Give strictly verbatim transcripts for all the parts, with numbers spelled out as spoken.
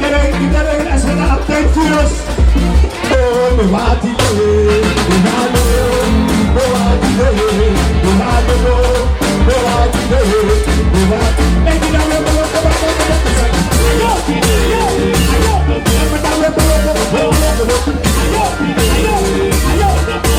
Iedereen, iedereen, er zijn altijd virus. Oh, we wachten, we wachten, we wachten, we wachten, we wachten. Hey, die dan weer belokken, belokken, belokken. Ayo, ayo, ayo.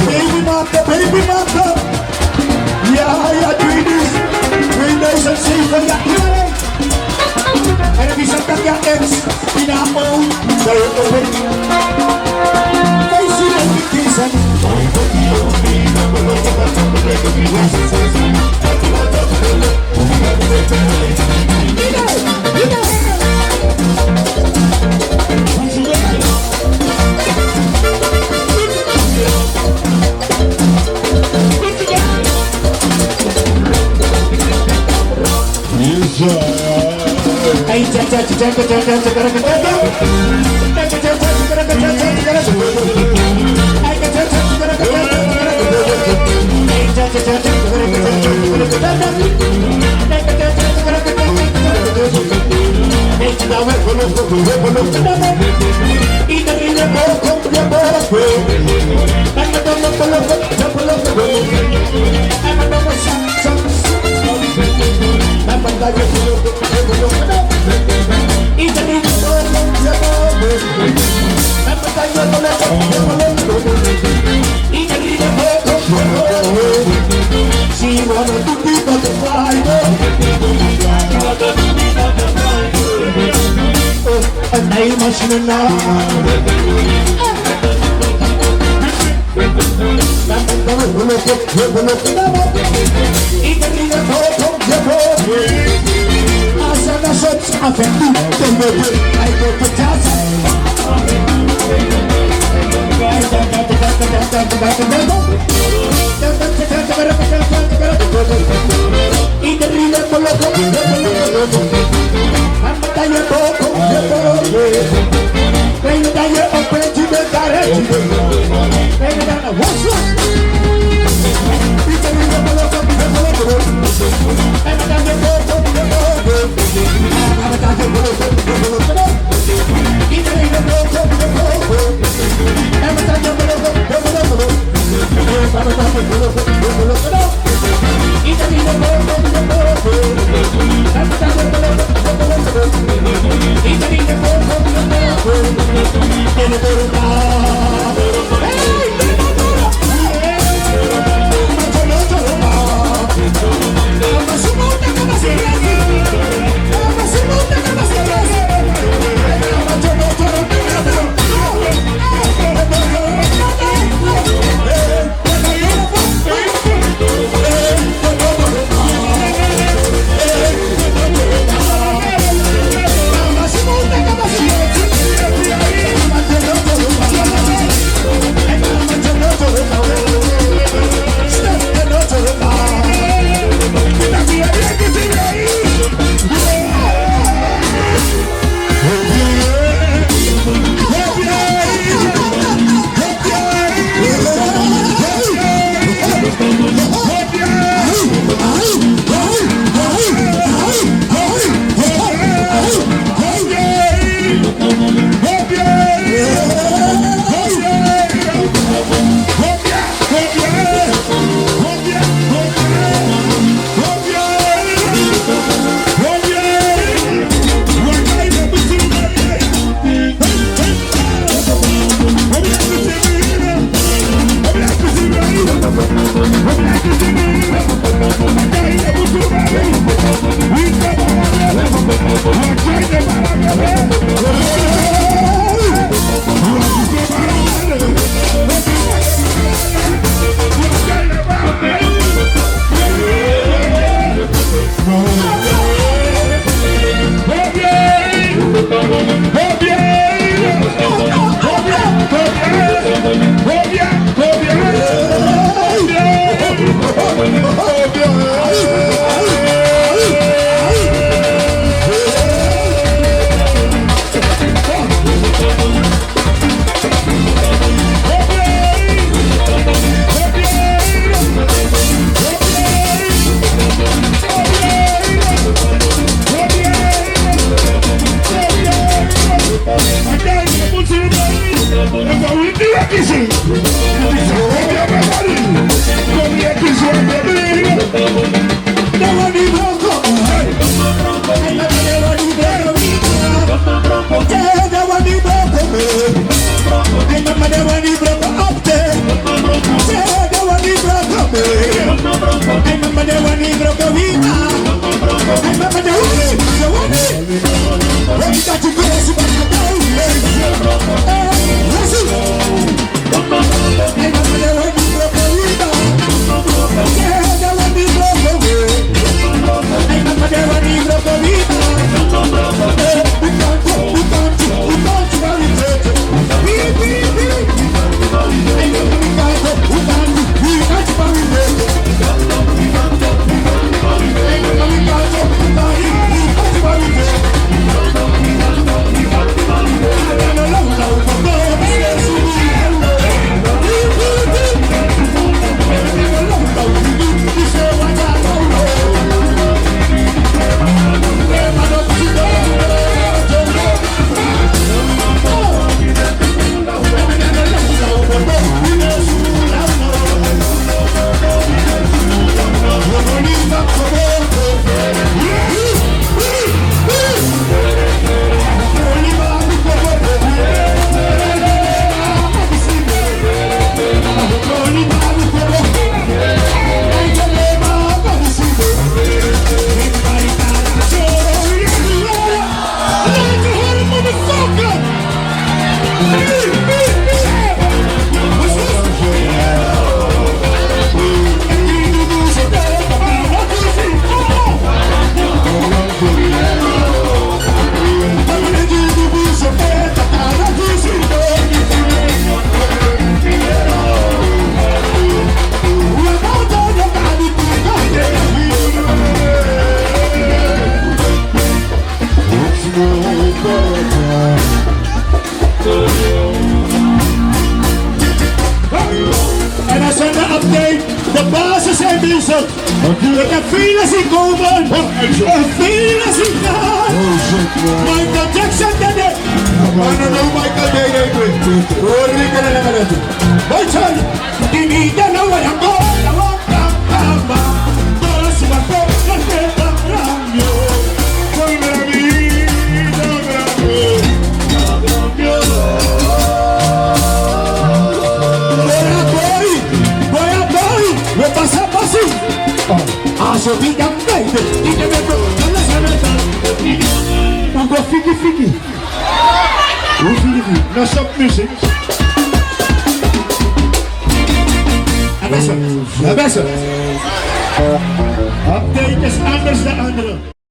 Baby Marco, Baby Marco. Ja, ja, doe je dus. Tweeduizend zeven, ja, iedereen. En het is een tak, ja, ex. Pinamo, dat je het op weet. Wij zien het niet eens. Listen. Oké. Met een vele zien komen. Oh, hij is er. Een vele zien gaan. Oh, shit, man. Michael Jackson deed het. Ja, man. Maar dan ook Michael deed het weer. Hoor, ik kan er naar toe. Michael. Di mi da na wa ya ko, na wa ka ka ma. Dora su ma ko, na ke ka ra mi o. Ko mi ra mi, na ra mi o. Boya boy, boya boy, we pasa pasi. Oh, aso bi dan baby, di de me ko, na la sa na sa. Un go fiki fiki. Un fiki fiki. No stop music. Abesa, abesa. Update is anders dan andere.